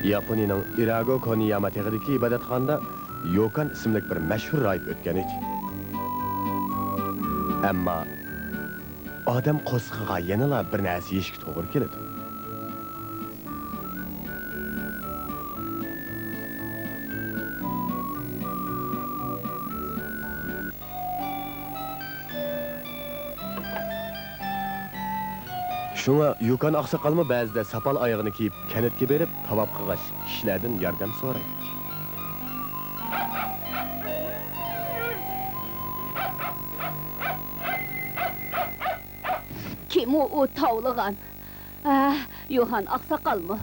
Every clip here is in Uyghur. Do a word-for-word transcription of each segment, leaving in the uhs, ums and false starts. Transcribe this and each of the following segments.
ياپونىيەنىڭ ئىراگو كونىياما تېغىدىكى ئىبادەتخانىدا يوكان ئىسىملىك بىر مەشھۇر راھىب ئۆتكەن ئىدى. ئەمما ئادەم قورسىقىغا يەنىلا بىر نەرسە يېيىشكە توغرا كېلىدۇ. شۇڭا يوكان ئاقساقالمۇ بەزىدە ساپال ئايىغىنى كىيىپ، كەنتكە بېرىپ، تاۋاپ قىلغاچ، كىشىلەردىن ياردەم سورايتتى. كىم ئۇ، ئۇ تاۋلىغان؟ ھە، يوھان ئاقساقالمۇ؟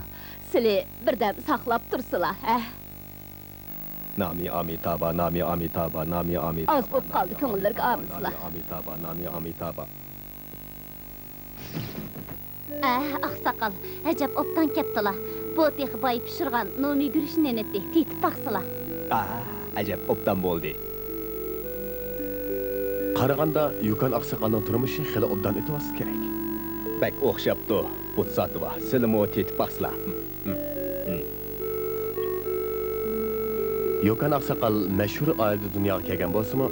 سىلى بىردەم ساقلاپ تۇرسىلا، ھە؟ نامى ئامىتابا، نامى ئامىتابا، نامى ئامىتابا. ئاز بوپ قالدى، كۆڭۈللىرىگە ئامىسىلا. نامى ئامىتابا، نامى ئامىتابا. ئەھ، ئاقساقال، ئەجەب ئوبدان كەپتىلا. بۇ تېخى باي پىشۇرغان نومى گۈرۈچ نېنىتى، تېتىپ باقسىلا. ئاھ، ئەجەب ئوبدان بولدى. قارىغاندا، يوكان ئاقساقالنىڭ تۇرمۇشى خېلى ئوبدان ئۆتۈۋاتسا كېرەك. بەك ئوخشاپتۇ، بۇتساتىۋا، سىلىمۇ تېتىپ باقسىلا. ھىم، ھىم، ھىم. يوكان ئاقساقال مەشھۇر ئائىلىدە دۇنياغا كەلگەن بولسىمۇ،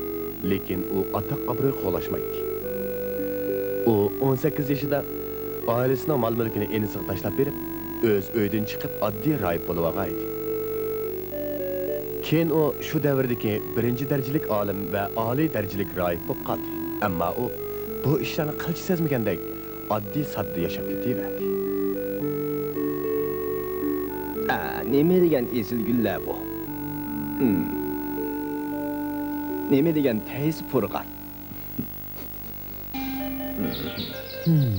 لېكىن ئۇ ئاتاق-ئابرۇي قوغلاشمايتتى. ئۇ ئون سەككىز يېشىدا ئائىلىسىنىڭ مال-مۈلكىنى ئىنىسىغا تاشلاپ بېرىپ، ئۆز ئۆيىدىن چىقىپ، ئاددىي راھىب بولۇۋالغان ئىدى. كېيىن ئۇ شۇ دەۋردىكى بىرىنچى دەرىجىلىك ئالىم ۋە ئالىي دەرىجىلىك راھىب بولۇپ قالدى. ئەمما ئۇ بۇ ئىشلارنى قىلچە سەزمىگەندەك، ئاددىي-ساددا ياشاپ كېتىۋەردى. ئا، نېمە دېگەن ئېسىل گۈللەر بۇ؟ ھىم. نېمە دېگەن پەيزى پۇرغان. ھىم.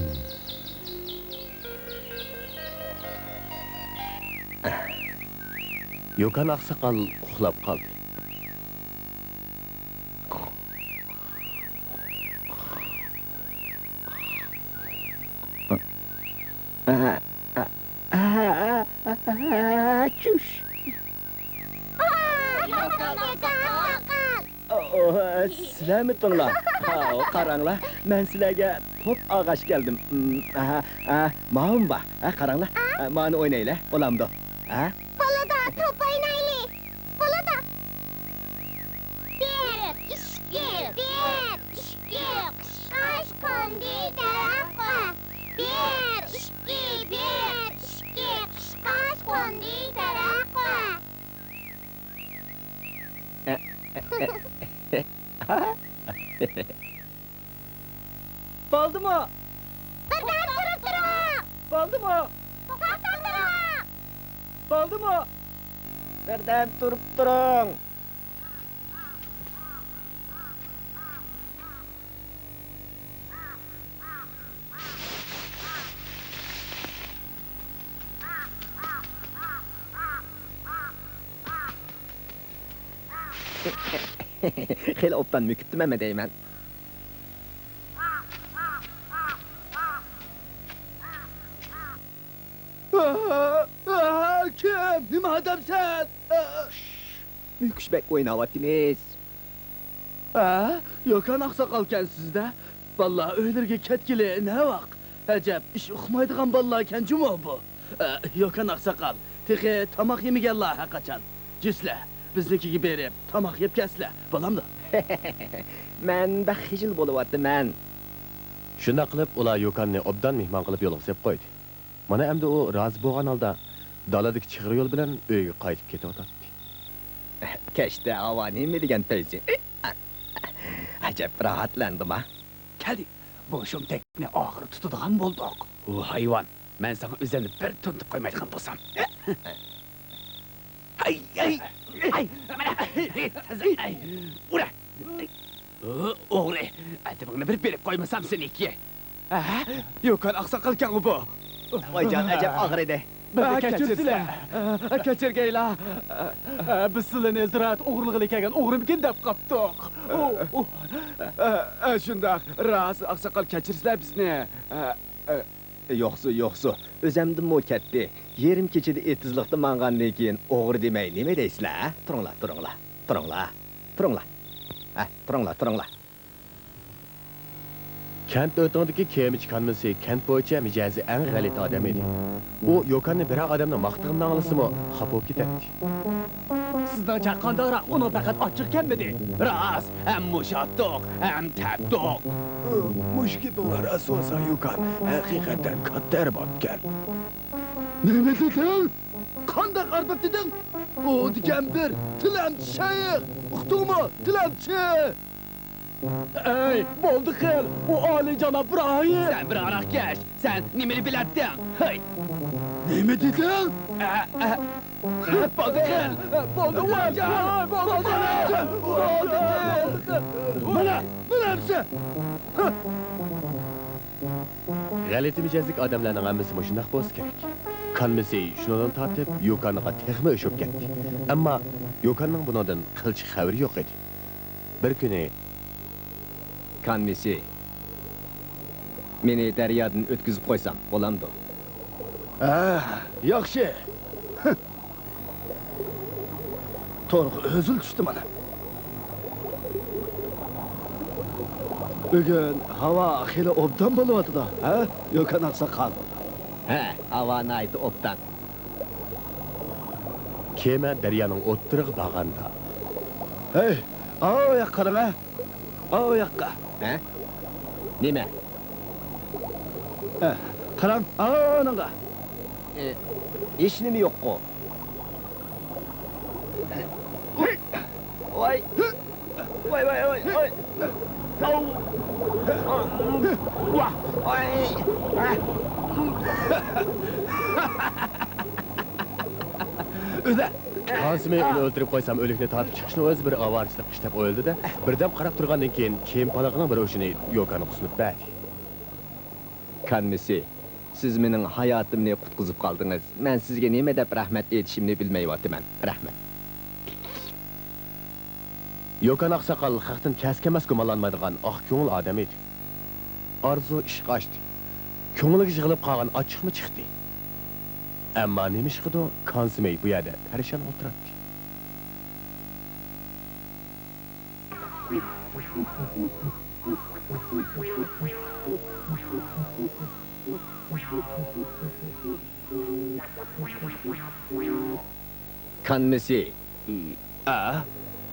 يوكان ئاقساقال ئۇخلاپ قالدى. چۈش. ئو، سىلەرمىتىڭلار؟ ئاۋۇ، قاراڭلار، مەن سىلەرگە توپ ئالغاچ كەلدىم. ئەھە، ئەھە، ماۋۇمۇ بار. ھە، قاراڭلار. ئە، مانى ئوينايلى، بولامدۇ؟ ھە؟ بولىدۇ، توپ ئوينايلى. بولىدۇ. بىر، ئىككى، بىر، ئىككى، قىچقاچ قوندى دەرەخكە. بىر، ئىككى، بىر، ئىككى، قىچقاچ قوندى دەرەخكە. بولدىمۇ؟ بىردەم تۇرۇپ تۇرۇڭ! بولدىمۇ؟ توختاپ تۇرۇڭ! بولدىمۇ؟ بىردەم تۇرۇپ تۇرۇڭ! خېلى ئوبدان مۆكۈپتىمەنمۇ دەيمەن. كىم؟ نېمە ئادەمسەن؟ مۈكۈش بەك ئويناۋاتىمىز. ھە؟ يوكان ئاقساقالكەنسىز-دە؟ بالىلار ئۆيلىرىگە كەتكىلى نەۋاق؟ ئەجەب، ئىش ئۇقمايدىغان بالىلاركەن جۇمۇ بۇ. ئە، يوكان ئاقساقال، تېخى تاماق يېمىگەنلا ھەرقاچان. جۈسلە، بىزنىڭكىگە بېرىپ تاماق يەپ كەلسىلە، بولامدۇ؟ مەن بەك خىجىل بولۇۋاتىمەن. شۇنداق قىلىپ، ئۇلار يوكاننى ئوبدان مېھمان قىلىپ يولغا سېلىپ قويدى. مانا ئەمدى ئۇ رازى بولغان ھالدا دالىدىكى چىغىر يول بىلەن ئۆيىگە قايتىپ كېتىۋاتاتتى. كەچتە ھاۋا نېمە دېگەن پەيزى. ئەجەب راھەتلەندىم ھە. كەلدى. بۇ شۇمتەكنى ئاخىرى تۇتىدىغان بولدۇق. ئۇ ھايۋان، مەن ساڭا ئۆزۈمنى بىر تونۇتۇپ قويمايدىغان بولسام. ھەي، ھەي، ھەي، مانا، ھەي، تازا، ھەي، ئۇرە. ئوغرى، ئەدىپىڭنى بىر بېرىپ قويمىسام سېنىڭكى. ھە؟ يوكان ئاقساقالكەنغۇ بۇ. ۋايجان، ئەجەب ئاغرىدى. بىزنى كەچۈرسىلە. كەچۈرگەيلا. بىز سىلىنى زىرائەت ئوغرىلىغىلى كەلگەن ئوغرىمىكىن دەپ قاپتۇق. ئە، ئە، شۇنداق. راست، ئاقساقال، كەچۈرسىلە بىزنى. ئە، ئە. يوقسۇ، يوقسۇ. ئۆزەمدىنمۇ كەتتى. يېرىم كېچىدە ئېتىزلىقتا ماڭغاندىن كېيىن ئوغرى دېمەي نېمە دەيسىلە، ھە؟ تۇرۇڭلار، تۇرۇڭلار. تۇرۇڭلار. تۇرۇڭلار. ھە، تۇرۇڭلار، تۇرۇڭلار. كەنت ئۆتىڭىدىكى كېمىچى كانمىسى كەنت بويىچە مىجەزى ئەڭ غەلىتە ئادەم ئىدى. ئۇ يوكاننى بىرەر ئادەمنىڭ ماختىغىنىنى ئاڭلىسىمۇ خاپا بولۇپ كېتەتتى. سىزنىڭچە قانداقراق؟ ئۇنىڭ پەقەت ئاچچىقى كەممىدى. راست، ھەم مۇشاتتۇق، ھەم تەپتۇق. مۇشۇ گېپىڭلار راست بولسا، يوكان ھەقىقەتەن كاتتا ئەربابكەن. نېمە دېدىڭ؟ قانداق ئەرباب دېدىڭ؟ ئۇ دېگەن بىر تىلەمچى شايىخ. ئۇقتۇڭمۇ؟ تىلەمچى! ئەي، بولدى قىل، ئۇ ئالىيجاناب راھىب. سەن بىر ھاراقكەش، سەن نېمىنى بىلەتتىڭ؟ ھەي! نېمە دېدىڭ؟ ئە، ئە. بولدى قىل، بولدى قىل، بولدى قىل. مانا، مانا ھەممىسى. غەلىتە مىجەزلىك ئادەملەرنىڭ ھەممىسى مۇشۇنداق بولسا كېرەك. كانمىسى شۇنىڭدىن تارتىپ يوكانغا تېخىمۇ ئۆچۈپ كەتتى. ئەمما يوكاننىڭ بۇنىڭدىن قىلچە خەۋىرى يوق ئىدى. بىر كۈنى، كانمىسى، مېنى دەريادىن ئۆتكۈزۈپ قويساڭ بولامدۇ؟ ھە، ياخشى. تورغا ئۆزۈل چۈشتى مانا. بۈگۈن ھاۋا خېلى ئوبدان بولۇۋاتىدۇ، ھە، يوكان ئاقساقال؟ ھە، ھاۋا ناھايىتى ئوبدان. كېمە دەريانىڭ ئوتتۇرىغا بارغاندا. ھەي، ئاۋۇ ياققا قاراڭ، ھە. ئاۋۇ ياققا. ھە؟ نېمە؟ ھە، قاراڭ، ئانىڭغا. ئى، ھېچنېمە يوققۇ. ۋاي. ۋاي، ۋاي، ۋاي، ۋاي. ئاۋ. ۋاھ. ۋاي. ئۆلە. كانسىمەي ئۇنى ئۆلتۈرۈپ قويسام، ئۆلۈكنى تارتىپ چىقىشنىڭ ئۆزى بىر ئاۋارىچىلىق ئىش دەپ ئويلىدى-دە، بىردەم قاراپ تۇرغاندىن كېيىن، كېمە پالىقىنىڭ بىر ئۇچىنى يوكانغا سۇنۇپ بەردى. كانمىسى، سىز مېنىڭ ھاياتىمنى قۇتقۇزۇپ قالدىڭىز. مەن سىزگە نېمە دەپ رەھمەت ئېيتىشىمنى بىلمەيۋاتىمەن. رەھمەت. يوكان ئاقساقال خەقتىن كەس-كەمەس گۇمانلانمايدىغان ئاق كۆڭۈل ئادەم ئىدى. ئارزۇ ئىشقا ئاشتى. كۆڭلىگە يىغىلىپ قالغان ئاچچىقمۇ چىقتى. ئەمما نېمىشقىدۇ، كانسىمەي بۇ يەردە پەرىشان ئولتۇراتتى. كانمىسى. ئا؟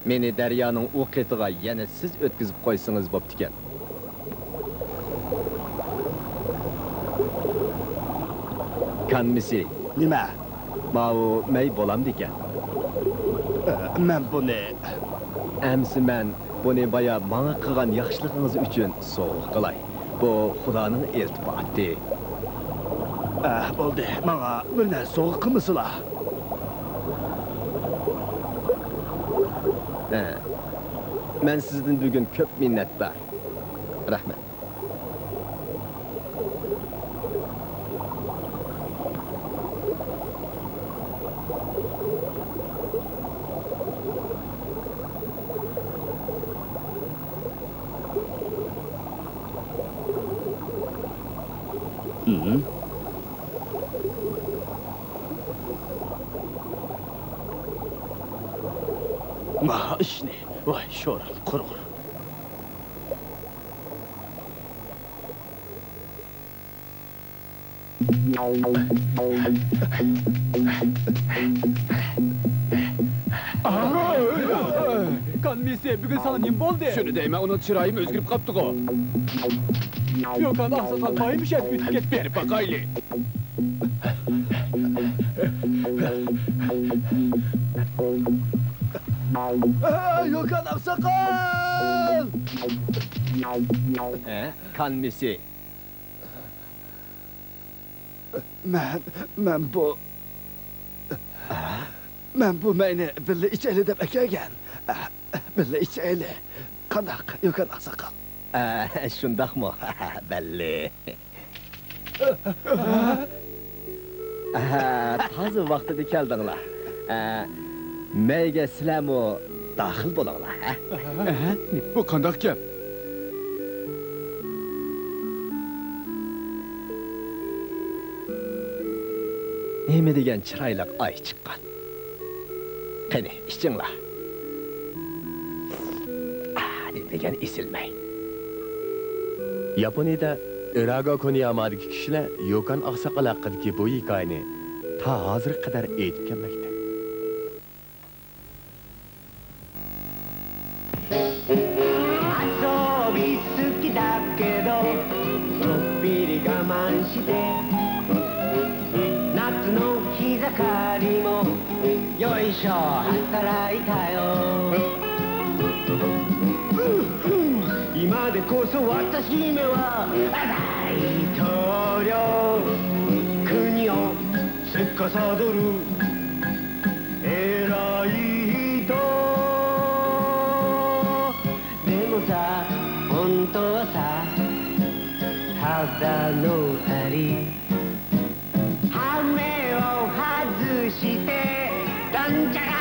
مېنى دەريانىڭ ئۇ قېتىغا يەنە سىز ئۆتكۈزۈپ قويسىڭىز بوپتىكەن. كانمىسى. نېمە؟ ماۋۇ مەي بولامدىكەن؟ ئە، مەن بۇنى. ئەمسە مەن بۇنى بايا ماڭا قىلغان ياخشىلىقىڭىز ئۈچۈن سوۋغا قىلاي. بۇ خۇدانىڭ ئىلتىپاتى. ئە، بولدى، ماڭا بىر نەرسە سوۋغا قىلمىسىلا. ھە. مەن سىزدىن بۈگۈن كۆپ مىننەتدار. رەھمەت. ماھا ئىشنى، ۋاي شورۇن قۇرغۇر. كانمىسى، بۈگۈن ساڭا نېمە بولدى؟ شۇنى دەيمەن، ئۇنىڭ چىرايىمۇ ئۆزگىرىپ قاپتىغۇ. يوكان ئاقساقال بايىمۇ شەرتكە ئۆتۈپ كەتتى. بېرىپ باقايلى. ھە، يوكان ئاقساقال! ھە، كانمىسى. مەن، مەن بۇ، مەن بۇ مەينى بىللە ئىچەيلى دەپ ئەكەلگەن. بىللە ئىچەيلى. قانداق، يوكان ئاقساقال؟ ئە، شۇنداقمۇ؟ بەللى. ئە، تازا ۋاقتىدا كەلدىڭلار. ئە، مەيگە سىلەرمۇ داخىل بولۇڭلار، ھە؟ ئە، بۇ قانداق گەپ؟ نېمە دېگەن چىرايلىق ئاي چىققان. قېنى، ئىچىڭلار. ئا، نېمە دېگەن ئېسىل مەي. ياپونىيەدە ئىراگا كونيامادىكى كىشىلەر يوكان ئاقساقال ھەققىدىكى بۇ ھېكايىنى تا ھازىرغا قەدەر ئېيتىپ كەلمەكتە. 遊び好きだけど、ちょっぴり我慢して、夏の日盛りも、よいしょ、働いたよ。今でこそ私めは大統領、国を司る偉い人。でもさ、本当はさ、ただのアリ。羽目を外して、どんちゃ